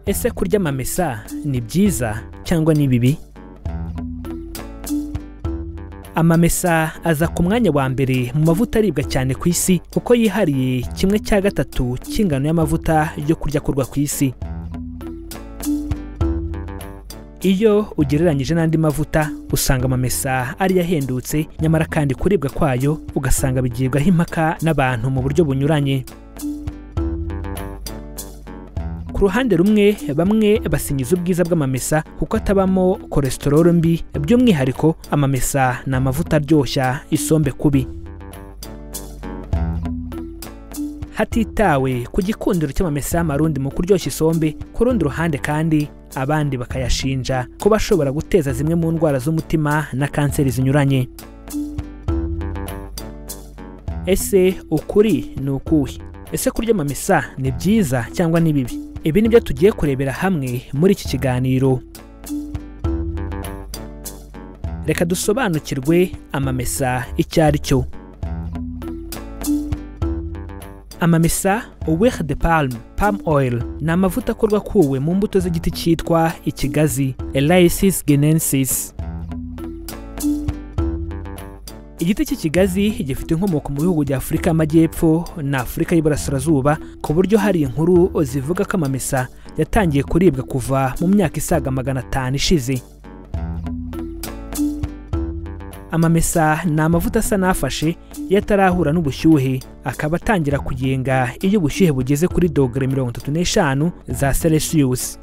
Ese kurya amamesa ni byiza cyangwa ni bibi? Amamesa aza ku mwanya wa mbere mu mavuta aribwa cyane ku isi, kuko yihariye 1/3 cy'ingano y'amavuta yo kurya akorwa ku isi. Iyo ugereranyije n'andi mavuta usanga amamesa ari yahendutse, nyamara kandi kuribwa kwayo ugasanga bigibwaho impaka n'abantu mu buryo bunyuranye. Ku ruhande rumwe, bamwe basingiza ubwiza bw'amamesa kuko atabamo cholesterol mbi, by'umwihariko amamesa ni amavuta aryoshya isombe kubi. Hatitawe ku gikundiro cy'amamesa y'amarundi mu kuryoshya isombe, ku rundi ruhande kandi abandi bakayashinja kuba ashobora guteza zimwe mu ndwara z'umutima na kanseri zinyuranye. Ese ukuri ni ukuhe? Ese kurya amamesa ni byiza cyangwa ni bibi? Ibi nibyo tugiye kurebera hamwe muri iki kiganiro. Reka dusobanukirwe amamesa icyo ari cyo. Amamesa, huile de palme, palm oil, ni amavuta akorwa akuwe mu mbuto z'igiti cyitwa ikigazi, Elaeis guineensis. Igiti cy'ikigazi gifite inkomoko mu bihugu bya Afurika y'Amajyepfo na Afurika y'Iburasirazuba, ku buryo hari inkuru zivuga ko amamesa yatangiye kuribwa kuva mu myaka isaga 500 ishize. Amamesa ni amavuta asa n'afashe iyo atarahura n'ubushyuhe, akaba atangira kuyenga iyo ubushyuhe bugeze kuri dogere 35 za Celsius.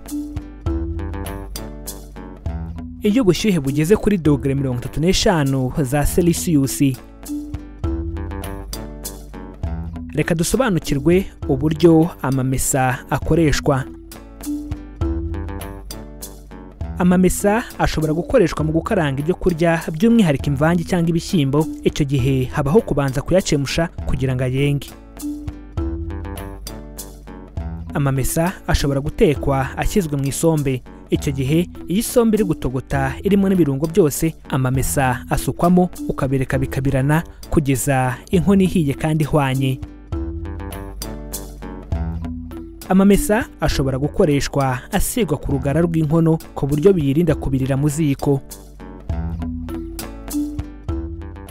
Iyo ubushyuhe bugeze kuri dogere 35 za Celsius. Reka dusobanukirwe uburyo amamesa akoreshwa. Amamesa ashobora gukoreshwa mu gukaranga ibyo kurya, by'umwihariko imvange cyangwa ibishyimbo. Icyo gihe habaho kubanza kuyachemusha kugira ngo ayenge. Amamesa ashobora gutekwa ashyizwe mu isombe. Icyo gihe iyo isombe iri gutogota irimo n'ibirungo byose, amamesa asukwamo ukabereka bikabirana kugeza inkono ihiye kandi ihwanye. Amamesa ashobora gukoreshwa asigwa ku rugara rw'inkono ku buryo biyirinda kubirira mu ziko.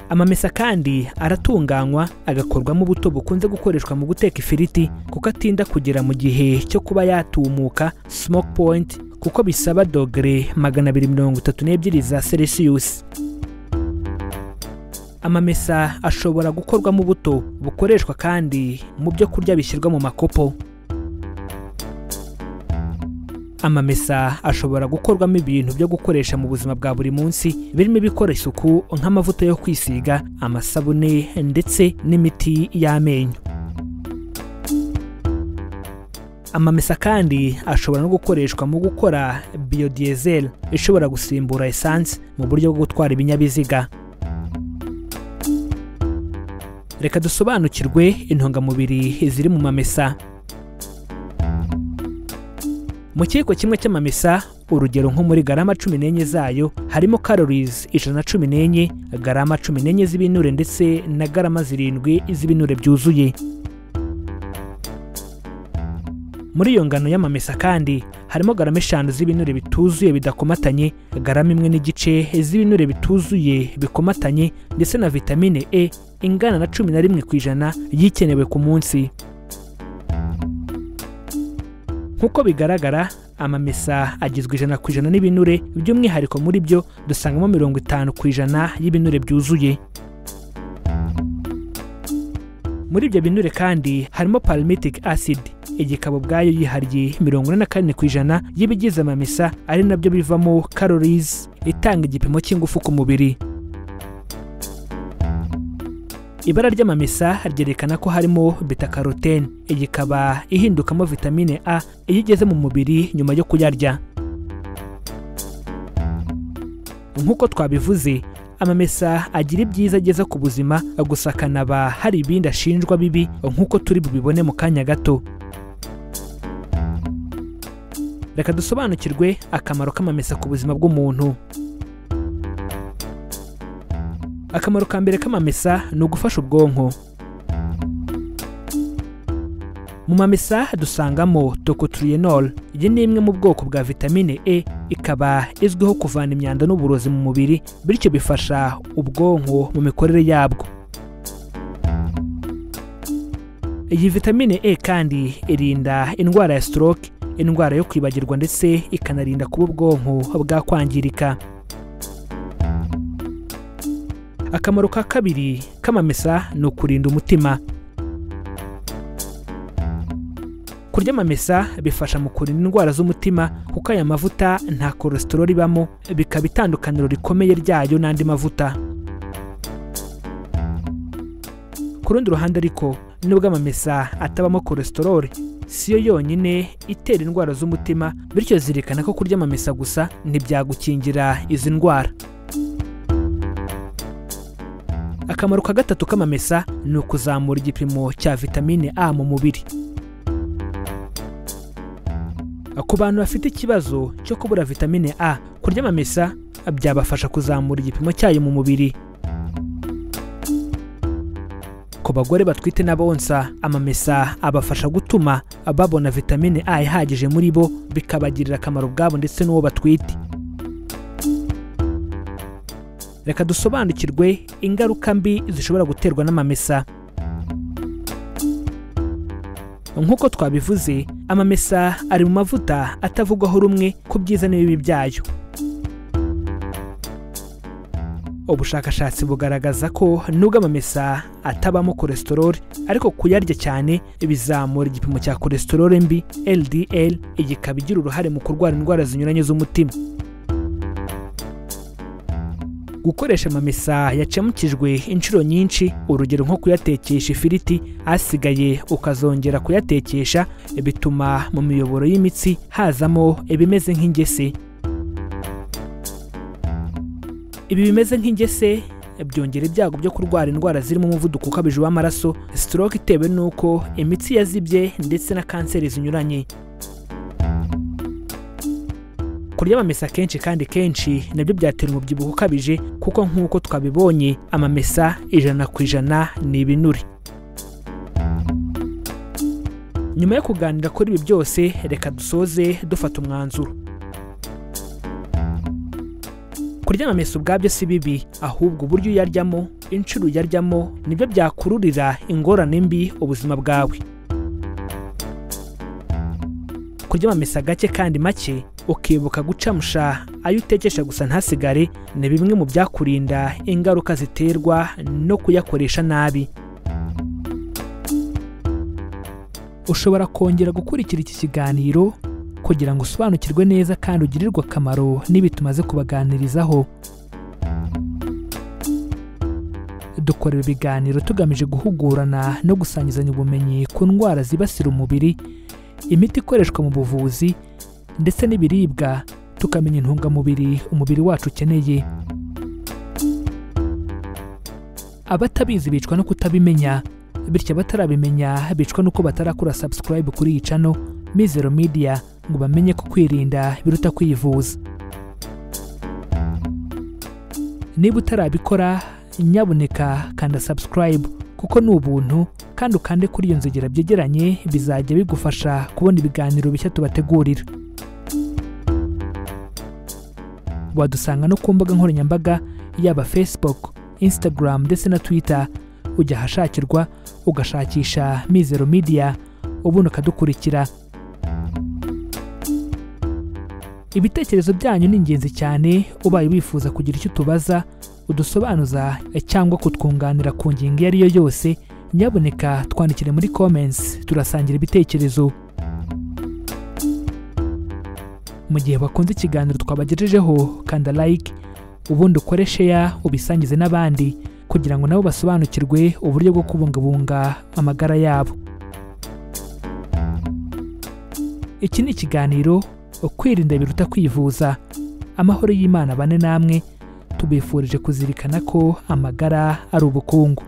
Amamesa kandi aratunganywa agakorwamo ubuto bukunze gukoreshwa mu guteka ifiriti, kuko atinda kugera mu gihe cyo kuba yatumuka, smoke point, kuko bisaba dogere 232 za Celsius. Amamesa ashobora gukorwamo ubuto bukoreshwa kandi mu byo kurya bishyirwa mu makopo. Amamesa ashobora gukorwamo ibintu byo gukoresha mu buzima bwa buri munsi, birimo ibikora isuku nk'amavuta yo kwisiga, amasabune ndetse n'imiti y'amenyo. Amamesa kandi ashobora no gukoreshwa mu gukora biodiesel ishobora gusimbura essence mu buryo bwo gutwara ibinyabiziga. Reka dusobanukirwe intungamubiri ziri mu mamesa. Mu kiyiko kimwe cy'amamesa, urugero nko muri garama 14 zayo, harimo calories 114, garama 14 z'ibinure ndetse na garama 7 z'ibinure byuzuye. Muri iyo ngano y'amamesa kandi harimo garama 5 z'ibinure bituzuye bidakomatanye, garama 1.5 z'ibinure bituzuye bikomatanye, ndetse na vitamine E ingana na 11% yikenewe ku munsi. Nkuko bigaragara, amamesa agizwe 100% n'ibinure, by'umwihariko muri byo dusangamo 50% y'ibinure byuzuye. Muri ibyo binure kandi harimo palmitic acid, igikabo bwayo yihariye 44% y'ibigize amamesa, ari nabyo bivamo calories itanga igipimo cy'ingufu ku mubiri. Ibara ry'amamesa ryerekana ko harimo beta carotene, igikaba ihindukamo vitamine A iyo igeze mu mubiri nyuma yo kuyarya. Nkuko twabivuze, amamesa agira ibyiza ageza ku buzima, gusa akanaba hari ibindi ashinjwa bibi nkuko turi bubibone mu kanya gato. Reka dusobanukirwe akamaro k'amamesa ku buzima bw'umuntu. Akamaro ka mbere k'amamesa ni ugufasha ubwonko. Mu mamesa dusangamo tocotrienol. Iyi ni imwe mu bwoko bwa vitamine E, ikaba izwiho kuvana imyanda n'uburozi mu mubiri, bityo bifasha ubwonko mu mikorere yabwo. Iyi vitamine E kandi irinda indwara ya stroke, indwara yo kwibagirwa ndetse ikanarinda kuba ubwonko bwakwangirika. Akamaro ka kabiri k'amamesa ni ukurinda umutima. Kurya amamesa bifasha mu kurinda indwara z'umutima kuko aya mavuta nta cholesterol ibamo, bikaba itandukaniro rikomeye ryayo n'andi mavuta. Ku rundi ruhande ariko, nubwo amamesa atabamo cholesterol, siyo yonyine itera indwara z'umutima, bityo zirikana ko kurya amamesa gusa ntibyagukingira izi ndwara. Akamaro ka gatatu k'amamesa ni ukuzamura igipimo cya vitamine A mu mubiri. Ku bantu bafite ikibazo cyo kubura vitamine A, kurya amamesa byabafasha kuzamura igipimo cyayo mu mubiri. Ku bagore batwite n'abonsa, amamesa abafasha gutuma babona vitamine A ihagije muri bo, bikabagirira akamaro ubwabo ndetse n'uwo batwite. Reka dusobanukirwe ingaruka mbi zishobora guterwa n'amamesa. Nk'uko twabivuze, amamesa ari mu mavuta atavugwaho rumwe ku byiza n'ibibi byayo. Ubushakashatsi bugaragaza ko nubwo amamesa atabamo cholesterol, ariko kuyarya cyane bizamura igipimo cya cholesterol mbi LDL, ikaba igira uruhare mu kurwara indwara zinyuranye z'umutima. Gukoresha amamesa yacemukijwe inshuro nyinshi, urugero nko kuyatekesha ifiriti asigaye ukazongera kuyatekesha, bituma mu miyoboro y'imitsi hazamo ibimeze nk'ingese. Ibi bimeze nk'ingese byongera ibyago byo kurwara indwara zirimo umuvuduko ukabije w'amaraso, stroke itewe n'uko imitsi yazibye, ndetse na kanseri zinyuranye. Kurya amamesa kenshi kandi kenshi nabyo byatera umubyibuho ukabije, kuko nk'uko twabibonye amamesa 100% ni ibinure. Nyuma yo kuganira kuri ibi byose, reka dusoze dufata umwanzuro. Kurya amamesa ubwabyo si bibi, ahubwo uburyo uyaryamo, inshuro uyaryamo, nibyo byakururira ingorane mbi ubuzima bwawe. Kurya amamesa gake kandi make, ukibuka gucamusha ayo utekesha gusa ntasigare, ni bimwe mu byakurinda ingaruka ziterwa no kuyakoresha nabi. Ushobora kongera gukurikira iki kiganiro kugira ngo usobanukirwe neza kandi ugirirwe akamaro n'ibi tumaze kubaganirizaho. Dukora ibi biganiro tugamije guhugurana no gusangizanya ubumenyi ku ndwara zibasira umubiri, imiti ikoreshwa mu buvuzi ndetse n'ibiribwa, tukamenya intungamubiri umubiri wacu ukeneye. Abatabizi bicwa no kutabimenya, bityo abatarabimenya bicwa nuko batarakora subscribe kuri iyi channel Mizero Media ngo bamenye ko kwirinda biruta kwivuza. Niba utarabikora, nyabuneka kanda subscribe kuko ni ubuntu, kandi ukande kuri iyo nzogera byegeranye, bizajya bigufasha kubona ibiganiro bishya tubategurira. Wadusanga no ku mbuga nkoranyambaga yaba Facebook, Instagram ndetse na Twitter. Ujya ahashakirwa ugashakisha Mizero Media ubundi ukadukurikira. Ibitekerezo byanyu ni ingenzi cyane. Ubaye wifuza kugira icyo utubaza, udusobanuza cyangwa kutwunganira ku ngingo iyo ari yo yose, nyabuneka twandikire muri comments, turasangira ibitekerezo. Mu gihe wakunze ikiganiro twabagejejeho, kanda like, ubundi ukore share, ubisangize n'abandi kugira ngo nabo basobanukirwe uburyo bwo kubungabunga amagara yabo. Iki ni ikiganiro Kwirinda biruta kwivuza. Amahoro y'Imana bane namwe, tubifurije kuzirikana ko amagara ari ubukungu.